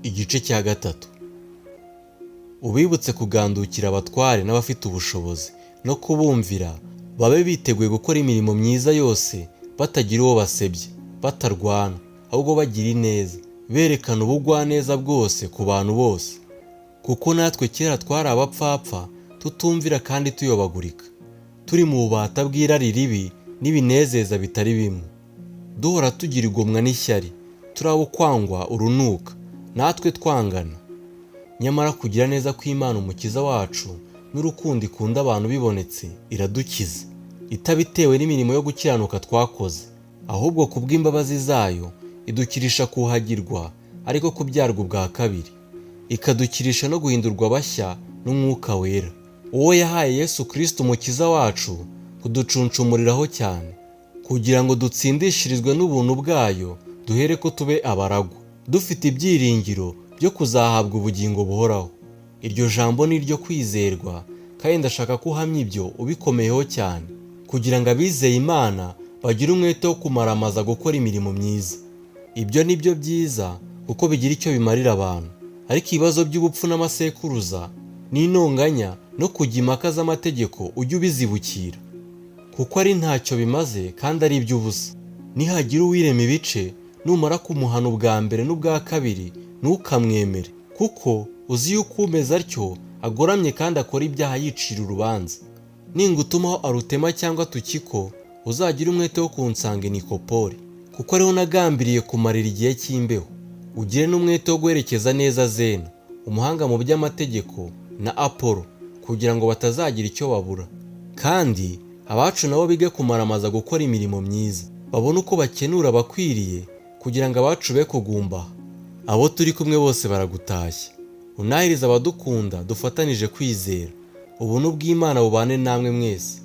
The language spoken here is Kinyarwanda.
Igice cya gatatu. Ubibutse kugandukira abatware n'abafite ubushobozi no kubumvira, babe biteguye gukora imirimo myiza yose batagira uwo basebya, batarwana, ahubwo bagira ineza, berekana ubugwaneza bwose ku bantu bose. Kuko natwe kera twari abapfapfa, tutumvira kandi tuyobagurika, turi mu bubata bw'irari ribi n'ibinezeza bitari bimwe, duhora tugira igomwa n'ishyari, turi abo kwangwa urunuka, natwe twangana. Nyamara kugira neza kw'Imana Umukiza wacu n'urukundo ikunda abantu bibonetse, iradukiza, itabitewe n'imirimo yo gukiranuka twakoze, ahubwo kubw'imbabazi zayo idukirisha kuhagirwa, ariko kubyarwa ubwa kabiri, ikadukirisha no guhindurwa bashya n'Umwuka Wera, uwo yahaye Yesu Kristo Umukiza wacu kuducuncumuriraho cyane, kugira ngo dutsindishirizwe n'ubuntu bwayo, duhereko tube abaragwa, dufite ibyiringiro byo kuzahabwa ubugingo buhoraho. Iryo jambo ni iryo kwizerwa, kandi ndashaka ko uhamya ibyo ubikomeyeho cyane, kugira ngo abizeye Imana bagire umwete wo kumaramaza gukora imirimo myiza. Ibyo ni byo byiza kuko bigira icyo bimarira abantu. Ariko ibibazo by'ubupfu n'amasekuruza n'intonganya no kujya impaka z'amategeko ujye ubizibukira, kuko ari ntacyo bimaze kandi ari iby'ubusa. Nihagira uwirema ibice, numara kumuhana ubwa mbere n'ubwa kabiri, ntukamwemere, kuko uzi yuko umeze atyo agoramye kandi akora ibyaha yicira urubanza. Ningutumaho Arutema cyangwa Tukiko, uzagire umwete wo kunsanga i Nikopoli, kuko ariho nagambiriye kumarira igihe cy'imbeho. Ugire n'umwete wo guherekeza neza Zena, umuhanga mu by'amategeko, na Apolo, kugira ngo batazagira icyo babura. Kandi abacu nabo bige kumaramaza gukora imirimo myiza, babone uko bakenura abakwiriye, kugira ngo abacu be kugumbaha. Abo turi kumwe bose baragutashya. Unahirize abadukunda dufatanije kwizera. Ubuntu bw'Imana bubane namwe mwese.